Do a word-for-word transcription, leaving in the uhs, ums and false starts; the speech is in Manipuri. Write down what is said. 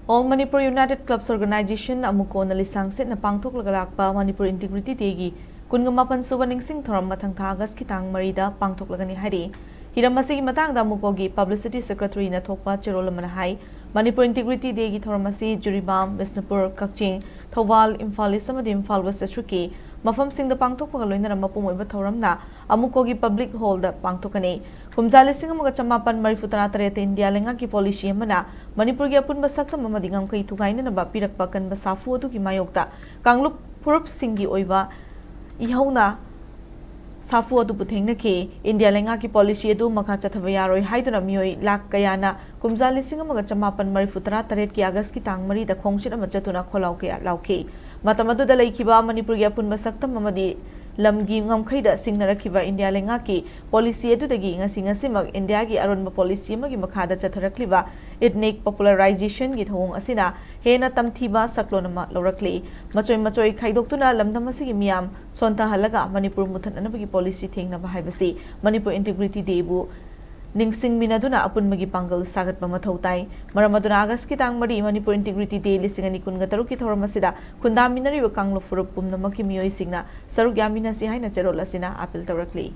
All Manipur United Clubs Organization, ꯑꯃꯨꯀꯣꯅ ꯂꯤꯁꯥꯡ ꯁꯤꯠꯅ ꯄꯥꯡꯊꯣꯛꯂꯒ ꯂꯥꯛꯄ ꯃꯅꯤꯄꯨꯔ ꯏꯟꯇꯤꯒ꯭ꯔꯤꯇꯤ ꯗꯦꯒꯤ ꯀꯨꯟꯃꯥꯄꯟ ꯁꯨꯕ ꯅꯤꯡꯁꯤꯡ ꯊꯧꯔꯝ ꯃꯊꯪ ꯊꯥ ꯑꯥꯒꯁꯀꯤ ꯇꯥꯡ ꯃꯔꯤꯗ ꯄꯥꯡꯊꯣꯛꯂꯒꯅꯤ ꯍꯥꯏꯔꯤ꯫ ꯍꯤꯔꯝ ꯑꯁꯤꯒꯤ ꯃꯇꯥꯡꯗ ꯑꯃꯨꯀꯣꯒꯤ ꯄꯕ꯭ꯂꯤꯁꯤꯇꯤ ꯁꯦꯀ꯭ꯔꯦꯇꯔꯤꯅ ꯊꯣꯛꯄ ꯆꯦꯔꯣꯜ ꯑꯃꯅ ꯍꯥꯏ, ꯃꯅꯤꯄꯨꯔ ꯏꯟꯇꯤꯒ꯭ꯔꯤꯇꯤ ꯗꯦꯒꯤ ꯊꯧꯔꯝ ꯑꯁꯤ ꯖꯤꯔꯤꯕꯥꯝ, ꯕꯤꯁꯅꯨꯄꯨꯔ, ꯀꯛꯆꯤꯡ, ꯊꯧꯕꯥꯜ, ꯏꯝꯐꯥꯜ ꯏꯁ ꯑꯃꯗꯤ ꯏꯝꯐꯥꯜ ꯋꯦꯁ ꯗꯤꯁꯇ꯭ꯔꯤꯛꯀꯤ ꯃꯐꯝꯁꯤꯡꯗ ꯄꯥꯡꯊꯣꯛꯄꯒ ꯂꯣꯏꯅꯅ ꯃꯄꯨꯡ ꯑꯣꯏꯕ ꯊꯧꯔꯝꯅ ꯑꯃꯨꯀꯣꯒꯤ ꯄꯕ꯭ꯂꯤꯛ ꯍꯣꯜꯗ ꯄꯥꯡꯊꯣꯛꯀꯅꯤ꯫ ꯀꯨꯝꯖꯥ ꯂꯤꯁꯤꯡ ꯑꯃꯒ ꯆꯃꯥꯄꯟ ꯃꯔꯤꯐꯨ ꯇꯔꯥ ꯇꯔꯦꯠꯇ ꯏꯟꯗꯤꯌꯥ ꯂꯩꯉꯥꯛꯀꯤ ꯄꯣꯂꯤꯁꯤ ꯑꯃꯅ ꯃꯅꯤꯄꯨꯔꯒꯤ ꯑꯄꯨꯟꯕ ꯁꯛꯇꯝ ꯑꯃꯗꯤ ꯉꯝꯈꯩ ꯊꯨꯒꯥꯏꯅꯅꯕ ꯄꯤꯔꯛꯄ ꯀꯟꯕ ꯁꯥꯐꯨ ꯑꯗꯨꯒꯤ ꯃꯥꯌꯣꯛꯇ ꯀꯥꯡꯂꯨꯞ ꯐꯨꯔꯨꯞꯁꯤꯡꯒꯤ ꯑꯣꯏꯕ ꯏꯍꯧꯅ ꯁꯥꯐꯨ ꯑꯗꯨꯕꯨ ꯊꯦꯡꯅꯈꯤ꯫ ꯏꯟꯗꯤꯌꯥ ꯂꯩꯉꯥꯛꯀꯤ ꯄꯣꯂꯤꯁꯤ ꯑꯗꯨ ꯃꯈꯥ ꯆꯠꯊꯕ ꯌꯥꯔꯣꯏ ꯍꯥꯏꯗꯨꯅ ꯃꯤꯑꯣꯏ ꯂꯥꯈ ꯀꯌꯥꯅ ꯀꯨꯝꯖꯥ ꯂꯤꯁꯤꯡ ꯑꯃꯒ ꯆꯃꯥꯄꯟ ꯃꯔꯤꯐꯨ ꯇꯔꯥ ꯇꯔꯦꯠꯀꯤ ꯑꯥꯒꯁꯀꯤ ꯇꯥꯡ ꯃꯔꯤꯗ ꯈꯣꯡꯆꯠ ꯑꯃ ꯆꯠꯇꯨꯅ ꯈꯣꯜꯂꯥꯎ ꯀꯌꯥ ꯂꯥꯎꯈꯤ꯫ ꯃꯇꯝ ꯑꯗꯨꯗ ꯂꯩꯈꯤꯕ ꯃꯅꯤꯄꯨꯔꯒꯤ ꯑꯄꯨꯟꯕ ꯁꯛꯇꯝ ꯑꯃꯗꯤ ꯂꯝꯒꯤ ꯉꯝꯈꯩꯗ ꯁꯤꯡꯅꯔꯛꯈꯤꯕ ꯏꯟꯗꯤꯌꯥ ꯂꯩꯉꯥꯛꯀꯤ ꯄꯣꯂꯤꯁꯤ ꯑꯗꯨꯗꯒꯤ ꯉꯁꯤ ꯉꯁꯤꯃꯛ ꯏꯟꯗꯤꯌꯥꯒꯤ ꯑꯔꯣꯟꯕ ꯄꯣꯂꯤꯁꯤ ꯑꯃꯒꯤ ꯃꯈꯥꯗ ꯆꯠꯊꯔꯛꯂꯤꯕ ethnic popularization ꯒꯤ ꯊꯧꯑꯣꯡ ꯑꯁꯤꯅ ꯍꯦꯟꯅ ꯇꯝꯊꯤꯕ ꯁꯛꯂꯣꯟ ꯑꯃ ꯂꯧꯔꯛꯂꯤ꯫ ꯃꯆꯣꯏ ꯃꯆꯣꯏ ꯈꯥꯏꯗꯣꯛꯇꯨꯅ ꯂꯝꯗꯝ ꯑꯁꯤꯒꯤ ꯃꯤꯌꯥꯝ ꯁꯣꯟꯊꯍꯜꯂꯒ ꯃꯅꯤꯄꯨꯔ ꯃꯨꯊꯠꯅꯅꯕꯒꯤ ꯄꯣꯂꯤꯁꯤ ꯊꯦꯡꯅꯕ ꯍꯥꯏꯕꯁꯤ ꯃꯅꯤꯄꯨꯔ ꯏꯟꯇꯤꯒ꯭ꯔꯤꯇꯤ ꯗꯦꯕꯨ ꯅꯤꯡꯁꯤꯡꯃꯤꯟꯅꯗꯨꯅ ꯑꯄꯨꯟꯕꯒꯤ ꯄꯥꯡꯒꯜ ꯁꯥꯒꯠꯄ ꯃꯊꯧ ꯇꯥꯏ꯫ ꯃꯔꯝ ꯑꯗꯨꯅ ꯑꯥꯒꯁꯀꯤ ꯇꯥꯡ ꯃꯔꯤ, ꯃꯅꯤꯄꯨꯔ ꯏꯟꯇꯤꯒ꯭ꯔꯤꯇꯤ ꯗꯦ ꯂꯤꯁꯤꯡ ꯑꯅꯤ ꯀꯨꯟꯒ ꯇꯔꯨꯛꯀꯤ ꯊꯧꯔꯝ ꯑꯁꯤꯗ ꯈꯨꯟꯗꯥꯃꯤꯟꯅꯔꯤꯕ ꯀꯥꯡꯂꯨꯞ ꯐꯨꯔꯨꯞ ꯄꯨꯝꯅꯃꯛꯀꯤ ꯃꯤꯑꯣꯏꯁꯤꯡꯅ ꯁꯔꯨꯛ ꯌꯥꯃꯤꯟꯅꯁꯤ ꯍꯥꯏꯅ ꯆꯦꯔꯣꯜ ꯑꯁꯤꯅ ꯑꯥꯄꯤꯜ ꯇꯧꯔꯛꯂꯤ꯫